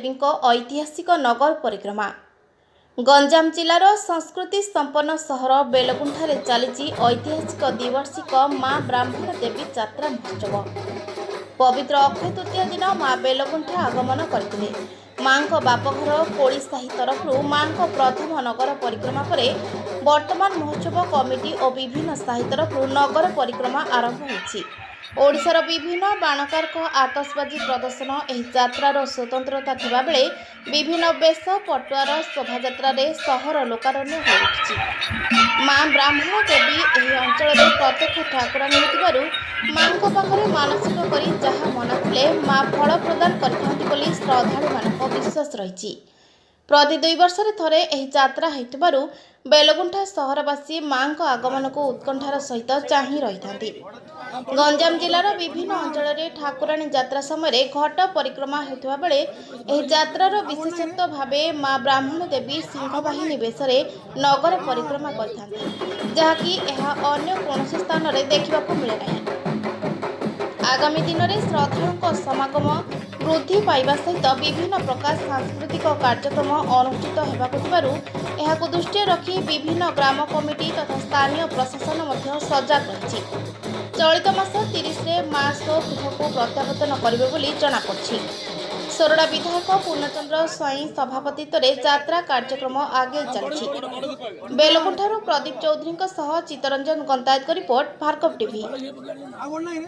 ଦେବୀଙ୍କ ଐତିହାସିକ ନଗର ପରିକ୍ରମା। ଗଞ୍ଜାମ ଜିଲ୍ଲାର ସଂସ୍କୃତି ସମ୍ପନ୍ନ ସହର ବେଲଗୁଣ୍ଠାରେ ଚାଲିଛି ଐତିହାସିକ ଦ୍ୱିବାର୍ଷିକ ମା ବ୍ରାହ୍ମଣ ଦେବୀ ଯାତ୍ରା ମହୋତ୍ସବ। ପବିତ୍ର ଅକ୍ଷୟ ତୃତୀୟା ଦିନ ମା ବେଲଗୁଣ୍ଠା ଆଗମନ କରିଥିଲେ। ମାଙ୍କ ବାପଘର କୋଳି ସାହି ତରଫରୁ ମାଙ୍କ ପ୍ରଥମ ନଗର ପରିକ୍ରମା ପରେ ବର୍ତ୍ତମାନ ମହୋତ୍ସବ କମିଟି ଓ ବିଭିନ୍ନ ସାହି ତରଫରୁ ନଗର ପରିକ୍ରମା ଆରମ୍ଭ ହୋଇଛି। ଓଡ଼ିଶାର ବିଭିନ୍ନ ବାଣକାରଙ୍କ ଆତସବାଜି ପ୍ରଦର୍ଶନ ଏହି ଯାତ୍ରାର ସ୍ୱତନ୍ତ୍ରତା ଥିବାବେଳେ ବିଭିନ୍ନ ବେଶ ପଟୁଆର ଶୋଭାଯାତ୍ରାରେ ସହର ଲୋକାରଣ୍ୟ ହୋଇଉଠିଛି। ମା ବ୍ରାହ୍ମଣ ଦେବୀ ଏହି ଅଞ୍ଚଳରେ ପ୍ରତ୍ୟକ୍ଷ ଠାକୁରାଣୀ ହୋଇଥିବାରୁ ମାଙ୍କ ପାଖରେ ମାନସିକ କରି ଯାହା ମନାଥିଲେ ମା ଫଳ ପ୍ରଦାନ କରିଥାନ୍ତି ବୋଲି ଶ୍ରଦ୍ଧାଳୁମାନଙ୍କ ବିଶ୍ୱାସ ରହିଛି। ପ୍ରତି 2 ବର୍ଷରେ ଥରେ ଏହି ଯାତ୍ରା ହେଉଥିବାରୁ ବେଲଗୁଣ୍ଠା ସହରବାସୀ ମାଙ୍କ ଆଗମନକୁ ଉତ୍କଣ୍ଠାର ସହିତ ଚାହିଁ ରହିଥାନ୍ତି। ଗଞ୍ଜାମ ଜିଲ୍ଲାର ବିଭିନ୍ନ ଅଞ୍ଚଳରେ ଠାକୁରାଣୀ ଯାତ୍ରା ସମୟରେ ଘଟ ପରିକ୍ରମା ହେଉଥିବା ବେଳେ ଏହି ଯାତ୍ରାର ବିଶେଷତ୍ୱ ଭାବେ ମା ବ୍ରାହ୍ମଣ ଦେବୀ ସିଂହବାହିନୀ ବେଶରେ ନଗର ପରିକ୍ରମା କରିଥାନ୍ତି, ଯାହାକି ଏହା ଅନ୍ୟ କୌଣସି ସ୍ଥାନରେ ଦେଖିବାକୁ ମିଳେ ନାହିଁ। ଆଗାମୀ ଦିନରେ ଶ୍ରଦ୍ଧାଳୁଙ୍କ ସମାଗମ ବୃଦ୍ଧି ପାଇବା ସହିତ ବିଭିନ୍ନ ପ୍ରକାର ସାଂସ୍କୃତିକ କାର୍ଯ୍ୟକ୍ରମ ଅନୁଷ୍ଠିତ ହେବାକୁ ଥିବାରୁ ଏହାକୁ ଦୃଷ୍ଟିରେ ରଖି ବିଭିନ୍ନ ଗ୍ରାମ କମିଟି ତଥା ସ୍ଥାନୀୟ ପ୍ରଶାସନ ମଧ୍ୟ ସଜାଗ ରହିଛି। ଚଳିତ ମାସ 30ରେ ମା ସ୍ୱଗୃହକୁ ପ୍ରତ୍ୟାବର୍ତ୍ତନ କରିବେ ବୋଲି ଜଣାପଡ଼ିଛି। ସୋରଡ଼ା ବିଧାୟକ ପୂର୍ଣ୍ଣଚନ୍ଦ୍ର ସ୍ୱାଇଁ ସଭାପତିତ୍ୱରେ ଯାତ୍ରା କାର୍ଯ୍ୟକ୍ରମ ଆଗେଇ ଚାଲିଛି। ବେଲଗୁଣ୍ଠାରୁ ପ୍ରଦୀପ ଚୌଧୁରୀଙ୍କ ସହ ଚିତ୍ତରଞ୍ଜନ ଗନ୍ତାୟତଙ୍କ ରିପୋର୍ଟ, ଭାର୍ଗବ ଟିଭି। ଆଉ ନାହିଁ।